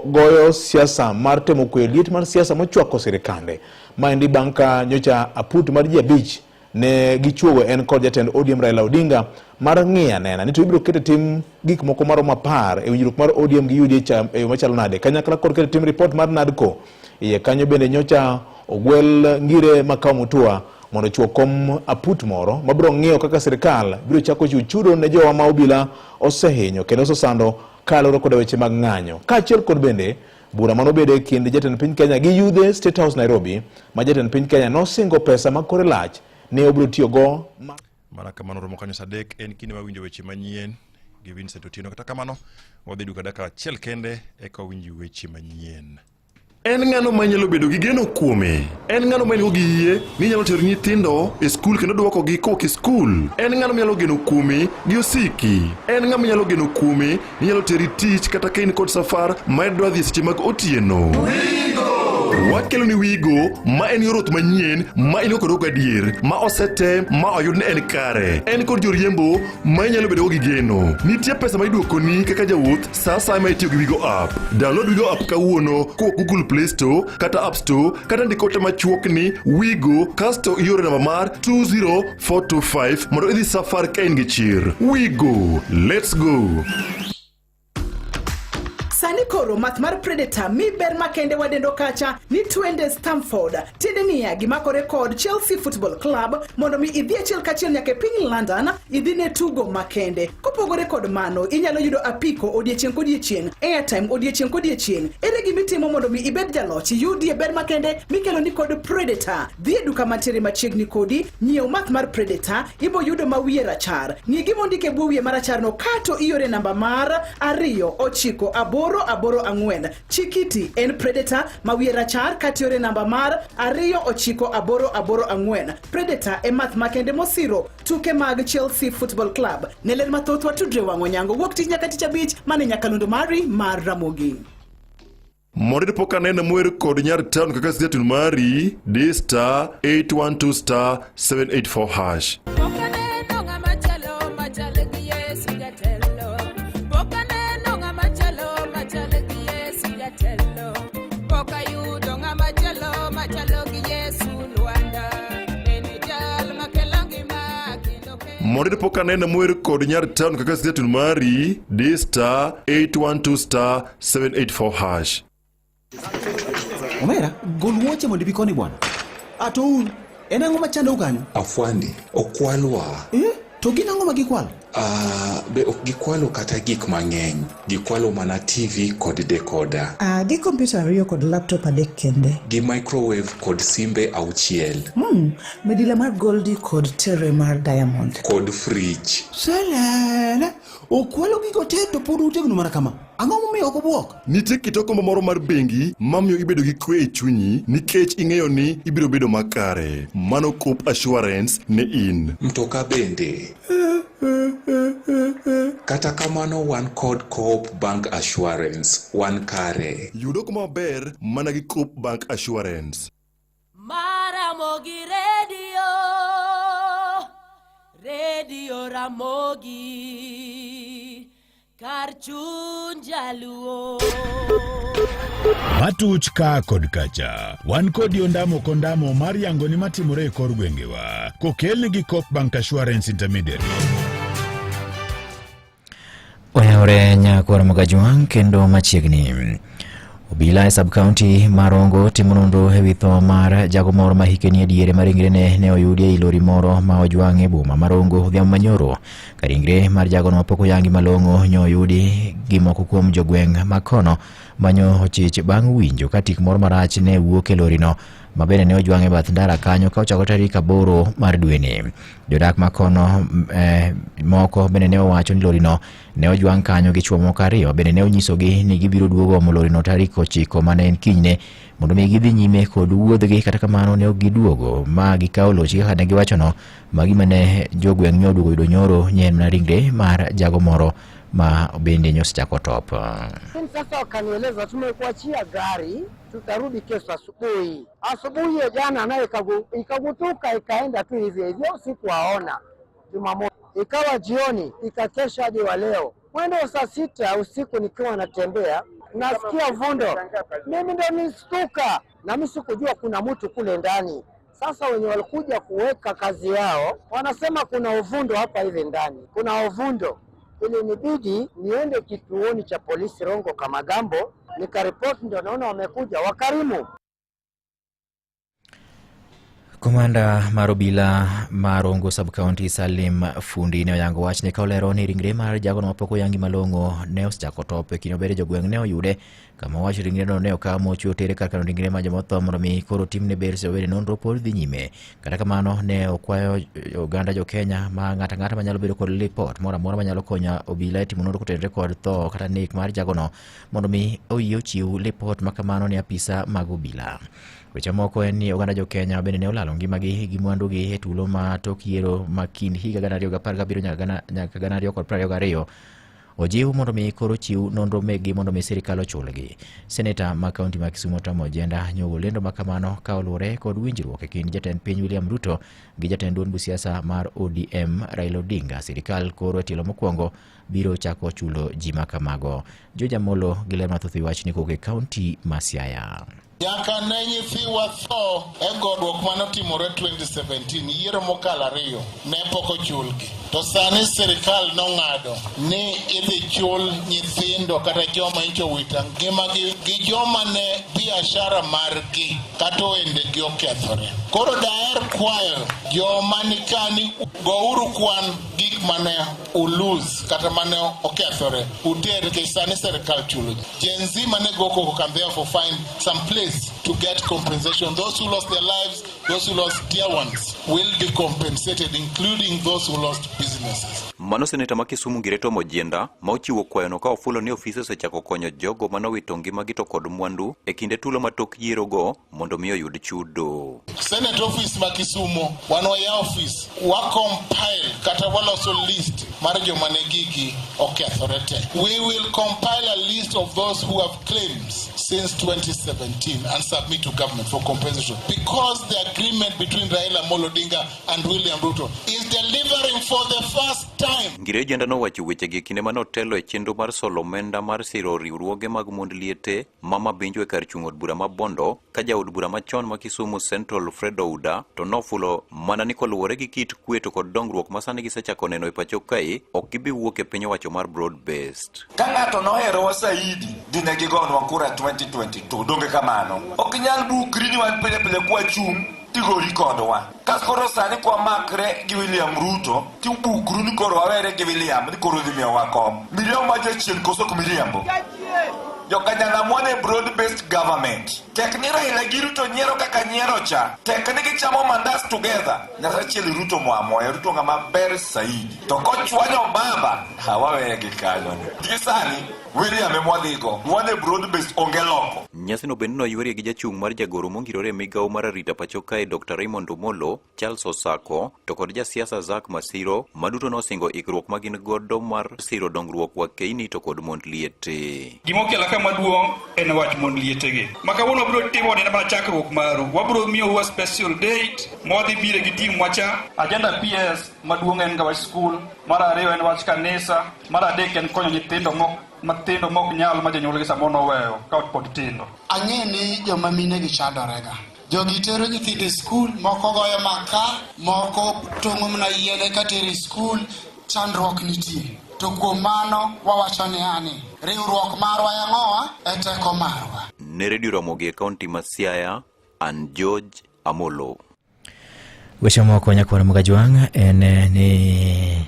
Goyo siasa mar temo kweyo liet mar siasa mochwako sirikande. Maendi bang' ka nyocha aput mar ji 5 ne gichuogo en kod jatend ODM Raila Odinga mar ng'iyo anena ni to ibiro keto tim gik moko maromo 10 e winjruok mar ODM gi UDA e yo machalo nade kanyakla kod keto tim ripot mar NADCO. Iye kanyo bende nyocha ogwel Ngire Makau Mutua mondo ochuo kom aput moro mabiro ng'iyo kaka sirikal biro chako chiwo chudo ne jowa ma obila osehinyo kendo osesando kaluwore koda weche mag ng'anyo, kaachiel kod bende bura manobedo e kind jatend piny Kenya gi yudhe State House Nairobi ma jatend piny Kenya nosingo pesa ma kore lach ne obiro tiyogo. Mana kamano romo kanyo saa 3 en kinde mar winjo weche manyien gi Vincent Otieno. Kata kamano wadhi duka dakika achiel kende eka wawinj weche manyien. En ng'ano ma inyalo bedo gi geno kuome? En ng'ano ma in-go gi yie ni inyalo tero nyithindo e skul kendo dwokogi kowuok e skul? En ng'ano minyalo geno kuome gi osiki? En ng'ama inyalo geno kuome ni nyalo teri tich kata ka in kod safar ma idwa dhi e seche mag otieno? Wakelo ni Wigo ma en yor wuoth manyien ma in go kod gadier ma osetem ma oyud ni en kare. En kod joriembo ma inyalo bedogo gi geno. Nitie pesa ma iduokoni kaka jawuoth sa asaya ma itiyo gi Wigo app. Download Wigo app kawuono kowuok Google Play Store kata App Store kata ndik ote machuok ni Wigo kasto ioro namba mar 20425 mondo idhi safar ka in gi chir. Wigo, let's go! Sani koro math mar Predator mi ber makende wadendo kacha ni twende Stamford. Tiende niya gimakore kod Chelsea Football Club mondo mi idhi achiel kachiel nyaka e piny London idhi ne tugo makende. Kopogore kod mano, inyalo yudo apiko odiechieng' kodiechieng', airtime odiechieng' kodiechieng'. Ere gima itimo mondo mi ibed jaloch, iyudie ber makende mikelo ni kod Predator? Dhi e duka mantiere machiegni kodi, nyiew math mar Predator, ibo yudo ma wiye rachar. Ng'i gima ondik e bwo wiye maracharno kato iore namba mar 2 9 8 8 4. Chikiti en Predator ma wiye rachar kato iore namba mar 2 9 8 8 4. Predator e math makende mosiro tuke mag Chelsea Football Club. Ne ler mathoth watudre wang' Onyango wuok tich nyaka tich abich mane nyakalondo mari mar Ramogi. Mondo iyud pok aneno mwer kod nyar town kaka siatun mari, di star 812 star 784 hash. Pok aneno ng'ama chalo machal gi Yesu jatelo. Pok aneno ng'ama chalo machal gi Yesu jatelo. Pok ayudo ng'ama chalo machalo gi Yesu Lwanda. En e jal makelo ngima kendo kelo. Mondo iyud pok aneno mwer kod nyar town kaka siatun mari, di star 812 star 784 hash. Omera, gol wuoche mondo ibi koni bwana. Ato un, en ang'o machandou kanyo? Afwandi, okwalwa. Eh? To gin ang'o ma gikwalo? Be ok gikwalo kata gik mang'eny. Gikwalo mana TV kod decoder. Gi kompyuta 2 kod laptop 3 kende. Gi microwave kod simbe 6. Midila mar Goldie kod tere mar Diamond. Kod fridge. Selele, okwalo gigo te to pod utegno mana kama. Ang'o momiyo ok obwok? Nitie kit okomba moro mar bengi mamiyo ibedo gi kwe e chunyi nikech ing'eyo ni ibiro bedo makare. Mano Coop Assurance ne in. Mtoka bende. Kata kamano wan kod Coop Bank Assurance. Wan kare. Yud okomba maber mana gi Coop Bank Assurance. Maramogi Radio, Radio Ramogi, kar chuny jaluo. Matuch ka kod kacha. Wan kodi ondamo kondamo mar yango ni matimore e kor gwengewa. Kokelni gi Coop Bank Assurance Intermediary. Oyawore nyakwar Mogajwang' kendo machiegni. Obila e sub-county ma Rongo timo nonro e wi tho mar jago moro ma hike nie diere ma ringrene ne oyudi ei lori moro ma ojwang' e boma ma Rongo odhiambo manyoro. Ka ringre mar jagono mapok oyangi malong'o nyo oyudi gi moko kuom jogweng' ma kono manyo ochich bang' winjo ka tik moro marach ne wuok e lorino ma bende ne ojwang' e bath ndara kanyo ka ochakore tarik 8 mar dweni. Jodak ma kono moko bende ne owacho ni lorino ne ojwang' kanyo gi chwo moko 2 bende ne onyisogi ni gibiro duogo omo lorino tarik 9 mane en kinyne mondo mi gidhi nyime kod wuodhgi. Kata kamano ne ok giduogo ma gikawo lochgi kaka ne giwachono, ma gima ne jogweng' nyo oduogo yudo nyoro nye en mana ringre mar jago moro ma bende nyosechako top. Sasa wakanieleza tumekuachia gari, tutarudi kesho asubuhi. Asubuhi ya jana naye ikagutuka ikaenda tu hivyo hivyo, sikuwaona. Jumamosi ikawa jioni, ikakesha hadi wa leo mwendo wa saa 6 usiku nikiwa natembea. Nasikia uvundo, mimi ndo nistuka, na mimi sikujua kuna mtu kule ndani. Sasa wenye walikuja kuweka kazi yao wanasema kuna uvundo hapa hivi ndani, kuna uvundo. Ilinibidi niende kituoni cha polisi Rongo Kamagambo nikaripoti, ndio naona wamekuja wakarimu. Komanda mar obila mar Rongo Sub-County Salim Fundi ne oyango wachni ka olero ni ringre mar jagono mapok oyangi malong'o ne osechako top e kinde mabende jogweng' ne oyude kama owacho ringreno ne okaw mochwe otere kar kano ringre mar joma otho mondo mi koro timne ber seche nonro pod dhi nyime. Kata kamano ne okwayo oganda jo Kenya ma ng'ato ang'ata manyalo bedo kod lipot moro amora manyalo konyo obila e timo nonro kotenore kod tho kata nek mar jagono mondo mi oyie ochiw lipot makamano ne apisa mag obila. Weche moko en ni oganda jo Kenya bende ne olalo ngimagi gi mwandugi e tulo ma tok yiero ma kind higa 2017 nyaka 2022 ojiw mondo mi koro chiw nonro mekgi mondo mi sirikal ochulgi. Seneta ma kaunti ma Kisumu Tom Ojienda nyogo lendo makamano ka oluwore kod winjruok e kind jatend piny William Ruto gi jatend duond siasa mar ODM Raila Odinga. Sirikal koro e tielo mokwongo biro chako chulo ji makamago. George Amolo gi ler mathoth e wachni kowuok e kaunti ma Siaya. Nyaka ne nyithiwa tho e goruok manotimore 2017 yiero mokalo ariyo ne pok ochulgi to sani sirikal nong'ado ni idhi chul nyithindo kata joma nyocha owito ngimagi gi joma ne biashara margi kata ohendegi okethore. Koro daher kwayo joma nika ni gouru kwan gik mane ulose kata mane okethore uter nikech sani sirikal chulo. Gen Z mane go koko can therefore find some place to get compensation. Those who lost their lives, those who lost dear ones will be compensated, including those who lost businesses. Mano seneta ma Kisumu Ngire Tom Ojienda ma ochiwo kwayono ka ofulo ni ofise osechako konyo jogo manowito ngimagi to kod mwandu e kinde tulo ma tok yierogo mondo mi oyud chudo. Senate office ma Kisumu, wan waya office, wa compile kata waloso list mar joma ne gigi okethore te. We will compile a list of those who have claims since 2017 and submit to government for compensation because the agreement between Raila Amolo Odinga and William Ruto is delivering for the first time. Ngire Ojienda nowacho wechegi e kinde mane otelo e chenro mar solo omenda mar siro riwruoge mag mond liete ma Mabinju e kar chung' od bura ma Bondo ka jaod bura machon ma Kisumu Central Fred Ouda to nofulo mana ni koluwore gi kit kwe to kod dongruok ma sani gisechako neno e pacho kae ok gibi wuok e piny owacho mar broad based. Ka ng'ato noherowa saidi, dine gigonwa kura 2022, donge kamano? Ok inyal bukri ni wan pile pile kwachung' tigori kodwa. Ka koro sani kwamakre gi William Ruto, tibukru ni koro wawere gi William ni koro dhi miyowa kom. Miriambo ma jachien koso ok miriambo? Jokanyanam wan e broad based government. Tek ni Raila gi Ruto nyiero kaka nyiero cha. Tek ni gichamo mandas together. Nyasachiel Ruto moamoya, Ruto ng'ama ber saidi. To kochwanyo baba, ha waweye gi kanyo. Gi sani, William emwadhigo. Wan e broad based onge loko. Nyasino bende noywerie gi jachung' mar jagoro mongirore e migawo mar arita pacho kae Dr. Raymond Omolo, Charles Osako to kod jasiasa Zack Masiro maduto nosingo ikruok ma gin godo mar siro dongruok wakeini to kod mond liete. Gima okela ka maduong' en wach mond lietegi. Ma kawuono wabiro timo ne mana chakruok maru. Wabiro miyou a special date ma wadhi bire gi team wacha. Agenda PS maduong' en ga wach skul, mar ariyo en wach kanisa, mar adek en konyo nyithindo mok matindo mok nyal ma jonyuolgi samoro noweyo ka pod tindo. Ang'e ni joma mine gi chandorega. Jogi tero nyithindo e skul, moko goyo maka, moko tong'o mana yien eka tero e skul, chandruok nitie. To kuom mano wawacho niya ni riwruok marwa e ang'owa e teko marwa. Ne redio Ramogi e kaunti ma Siaya, an George Amolo. Weche moko nyakwar Mugajwang' en ni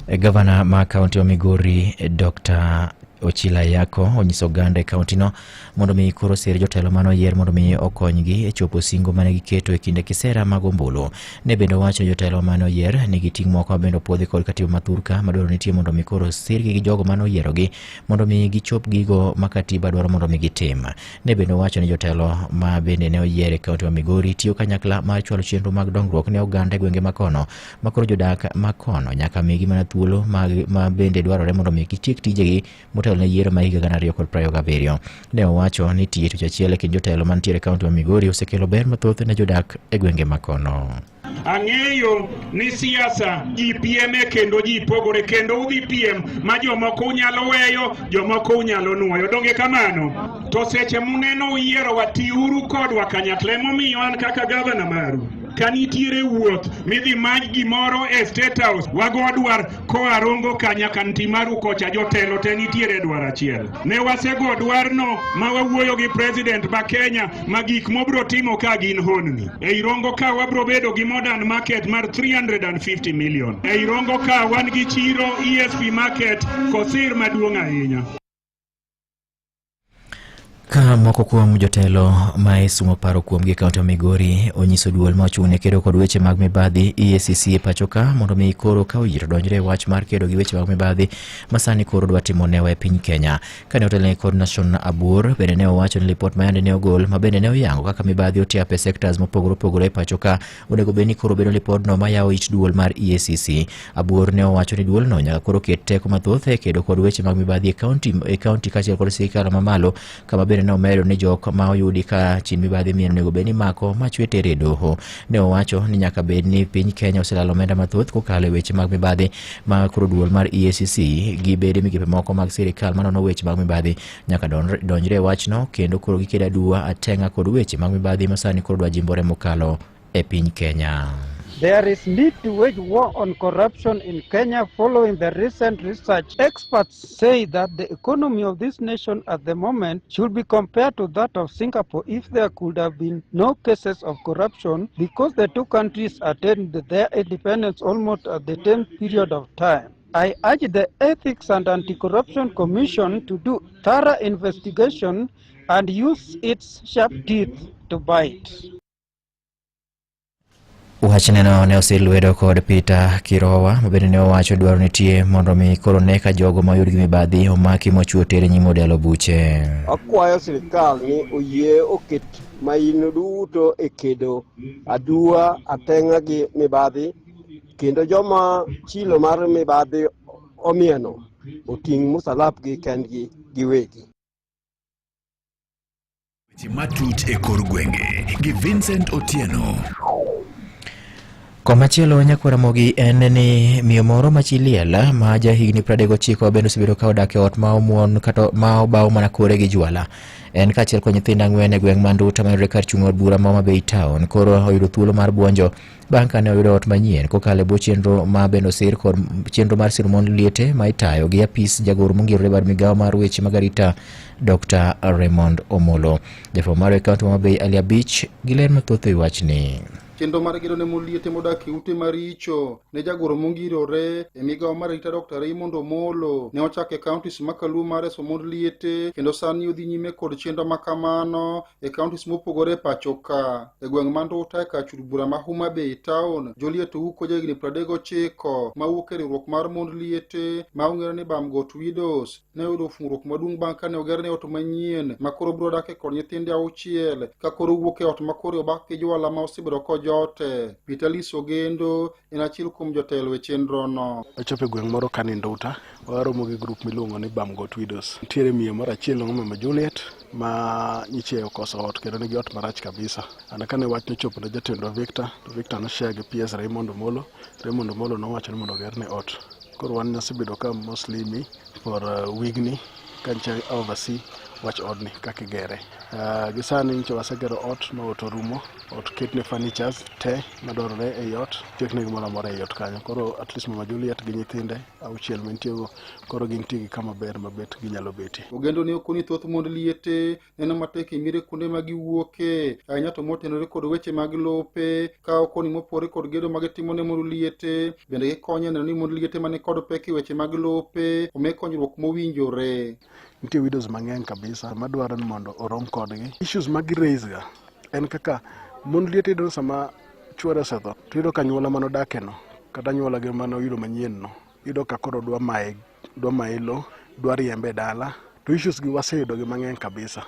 gavana ma kaunti ma Migori Dr. Ochila Ayako onyiso oganda e kauntino mondo mi koro sir jotelo mane oyier mondo mi okonygi e chopo singo mane giketo e kinde kisera mag ombulu. Ne bende owacho ni jotelo mane oyier nigi ting' moko ma bende opuodhi kod katiba ma thurka madwaro nitie mondo mi koro sirgi gi jogo mane oyierogi mondo mi gichop gigo ma katiba dwaro mondo mi gitim. Ne bende owacho ni jotelo ma bende ne oyier e kaunti ma Migori tiyo kanyakla mar chwalo chenro mag dongruok ne oganda e gwenge makono ma koro jodak makono nyaka migi mana thuolo ma bende dwarore mondo mi gitiek tijegi motenore motelo ne yiero ma higa 2027. Ne owacho ni tiyo tich achiel e kind jotelo mantiere e kaunti ma Migori osekelo ber mathoth ne jodak e gwenge makono. Ang'eyo ni siasa ji pieme kendo ji pogore kendo udhi piem ma jomoko unyalo weyo, jomoko unyalo nuoyo. Donge kamano? To seche muneno uyierowa, tiuru kodwa kanyakla. Emomiyo an kaka gavana maru, ka nitiere wuoth midhi many gimoro e State House, wago dwar koa Rongo ka nyaka Ntimaru kocha, jotelo te nitiere e dwar achiel. Ne wasego dwarno ma wawuoyo gi president ma Kenya ma gik mobro timo ka gin honni. Ei Rongo ka wabro bedo gi modern market mar 350 million. Ei Rongo ka wan gi chiro ESP market kosir maduong' ahinya. Ka moko kuom jotelo ma isumo paro kuomgi e kaunti ma Migori onyiso duol ma ochung' ne kedo kod weche mag mibadhi EACC e pacho ka mondo mi koro ka oyie to donjre e wach mar kedo gi weche mag mibadhi ma sani koro dwa timo newa e piny Kenya. Kane otelne kod Nation Abuor bende ne owacho ni lipot ma yande ne ogol ma bende ne oyango kaka mibadhi otiap e sectors mopogore opogore e pacho ka onego bed ni koro bedo lipodno ma yawo it duol mar EACC. Abuor ne owacho ni duolno nyaka koro ket teko mathoth e kedo kod weche mag mibadhi e kaunti e kaunti kaachiel kod sirkal mamalo kama bende ne omedo ni jok ma oyudi ka chin mibadhi mieno onego bed ni mako ma chwe tere e doho. Ne owacho ni nyaka bed ni piny Kenya oselalo omenda mathoth kokalo e weche mag mibadhi ma koro duol mar EACC gi bede migepe moko mag sirkal manono weche mag mibadhi nyaka donjre e wachno kendo koro gikedo aduwa ateng'a kod weche mag mibadhi ma sani koro dwa jimbore mokalo e piny Kenya. There is need to wage war on corruption in Kenya following the recent research. Experts say that the economy of this nation at the moment should be compared to that of Singapore if there could have been no cases of corruption because the two countries attained their independence almost at the same period of time. I urge the Ethics and Anti-Corruption Commission to do thorough investigation and use its sharp teeth to bite. Wachneno ne osir lwedo kod Peter Kirowa ma bende ne owacho dwaro nitie mondo mi koro ne ka jogo ma oyud gi mibadhi omaki mochwo ter e nyim od yalo buche. Akwayo sirkal ni oyie oket maino duto e kedo aduwa ateng'a gi mibadhi kendo joma chilo mar mibadhi omieno oting' musalapgi kendgi giwegi. Weche matut e kor gwenge gi Vincent Otieno. Komachielo nyakwar Ramogi en ni miyo moro ma chi liel ma ja higni 39 bende osebedo ka odak e ot ma omuon kata ma obaw mana kore gi jwala. En kaachiel kod nyithindo ang'wen e gweng' ma Nduta mayudore kar chung' od bura ma Homa Bay Town koro oyudo thuolo mar buonjo bang' kane oyudo ot manyien kokalo e bwo chenro ma bende osir kod chenro mar siro mond liete ma itayo gi apis jagoro mongirore bad migawo mar weche mag arita Dr. Raymond Omolo. Jafwambo marwa e kaunti ma Homa Bay Ali Abich gi ler mathoth e wi wachni. Chenro mar gedo ne mon liete modak e ute maricho ne jagoro mongirore e migawo mar arita Dr. Raymond Omolo ne ochako e counties ma Kaluo mar reso mond liete kendo sani odhi nyime kod chenro ma kamano e counties mopogore e pacho ka. E gweng' ma Nduta e kar chul bura ma Homa Bay town, Juliet Ouko ja higni 39 mawuok e riwruok mar mond liete ma ong'ere ni Bamgot Widows ne oyudo fungruok maduong' bang' kane ogerne ot manyien ma koro obiro dake kod nyithinde auchiel ka koro owuok e ot ma koro obak gi jwala ma osebedo kojote. Vitalis Ogendo en achiel kuom jotelo e chenrono. Wachopo e gweng' moro kani Nduta, waromo gi grup miluongo ni Bamgot Widows. Nitiere miyo moro achiel iluongo Mama Juliet ma nyiche okoso ot kendo nigi ot marach kabisa. An kane wach nochopo ne jatendwa Victor, to Victor noshare gi PS Raymond Omolo, Raymond Omolo nowacho ni mondo ogerne ot. Koro wan nasebedo ka mostly mi for wigni ka nche oversee wach odni kaka igere. Gi sani nyicha wasegero ot ma ot orumo, ot ketne furnitures te madwarore ei ot, tiekne gimoro amora ei ot kanyo. Koro at least Mama Juliet gi nyithinde auchiel mantiego koro gintie gi kama ber ma bet ginyalo betie. Ogendo ne okoni thoth mond liete neno matek e miere kuonde ma giwuoke, ahinya to motenore kod weche mag lope, ka okoni mopore kod gedo ma gitimo ne mond liete, bende gikonyo e neno ni mond liete mani kod pek e weche mag lope omi konyruok mowinjore. Nitie widows mang'eny kabisa madwaro ni mondo orom kodgi. Issues ma gi raise ga en kaka mond liete iyudo ni sama chuore osetho to iyudo ka anyuola mane odake no kata anyuola gi mane oyudo manyien no iyudo ka koro dwa maye dwa maye lo dwa riembe e dala to issues gi waseyudo gi mang'eny kabisa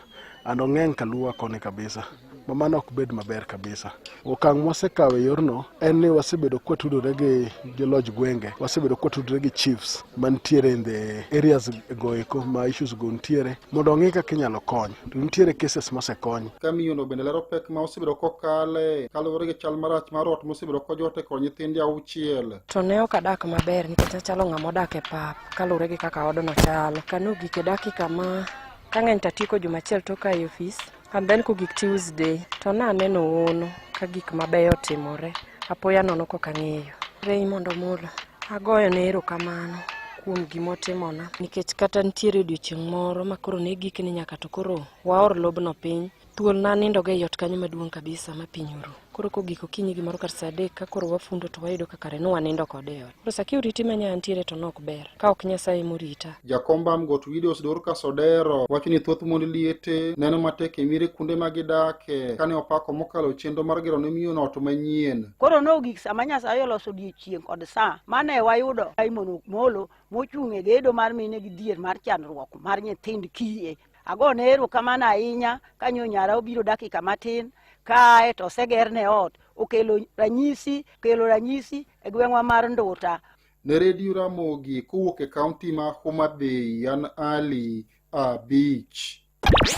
and ong'eny kaluwa koni kabisa. ma mano ok bed maber kabisa. Okang' mwasekawo e yorno en ni wasebedo kwatudore gi joloj gwenge, wasebedo kwatudore gi chiefs mantiere in the areas go eko ma issues go ntiere mondo ong'i kaka inyalo kony. To nitiere cases mosekony. Ka miyono bende lero pek ma osebedo kokale kaluwore gi chal marach mar ot mosebedo kojote kod nyithinde auchiel. To ne ok adak maber nikech achalo ng'ama odak e pap kaluwore gi kaka odno chalo. Kane ogik e dakika ma kang'eny to atieko juma achiel tok ae ofis and then kogik Tuesday to naneno hono ka gik mabeyo timore apoya nono kok ang'eyo. Raymond Omolo, agoyo ne erokamano kuom gimotimona nikech kata nitiere odiochieng' moro ma koro ne gik ni nyaka to koro waor lobno piny thuol nanindogo ei ot kanyo maduong' kabisa ma piny oru. Koro kogik okinyi gimoro kar saa adek ka koro wafundo to wayudo ka kare nwanindo kode e ot. Koro security manya antiere to nok ber ka ok Nyasaye morita. Jakom Bamgot Widows Dorcas Odero wacho ni thoth mond liete neno matek e miere kuonde ma gidake kane opako mokalo chenro mar gero ne miyono ot manyien. Koro nogik sama Nyasaye oloso odiechieng' kod sa mane wayudo Raymond Omolo mochung' e gedo mar mine gi dhier mar chandruok mar nyithind kiye. Agone erokamano ahinya kanyo nyara obiro dakika matin kae to osegerne ot okelo ranyisi okelo ranyisi e gweng'wa mar Nduta. Ne Redio Ramogi kowuok e kaunti ma Homa Bay, an Ali Abich.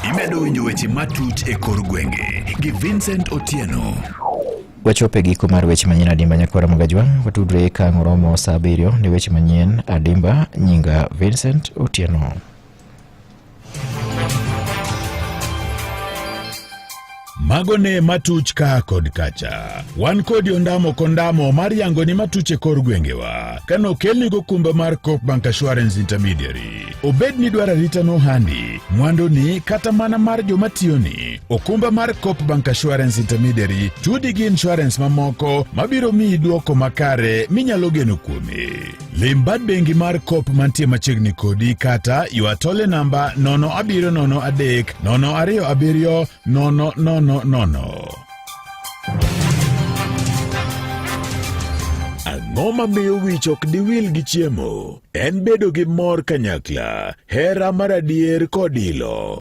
Imedo winjo weche matut e kor gwenge gi Vincent Otieno. Wachopo e giko mar weche manyien adimba nyakwara Magajwang'. Watudre ka ang' oromo saa abiriyo ne weche manyien adimba. Nyinga Vincent Otieno. Mago ne matuch ka kod kacha. Wan kodi ondamo kondamo mar yango ni matuch e kor gwengewa. Kano kelni gokumba mar Coop Bank Assurance Intermediary. Obed ni dwaro arita nohandi, mwanduni kata mana mar joma tiyoni. Okumba mar Coop Bank Assurance Intermediary tudi gi insurance mamoko mabiro miyi duoko makare minyalo geno kuome. Lim bad bengi mar Coop mantie machiegni kodi kata ywa tole namba 0703 027 000. Ang'o mamiyo wich ok diwil gi chiemo? En bedo gi mor kanyakla, hera mar adier kod ilo.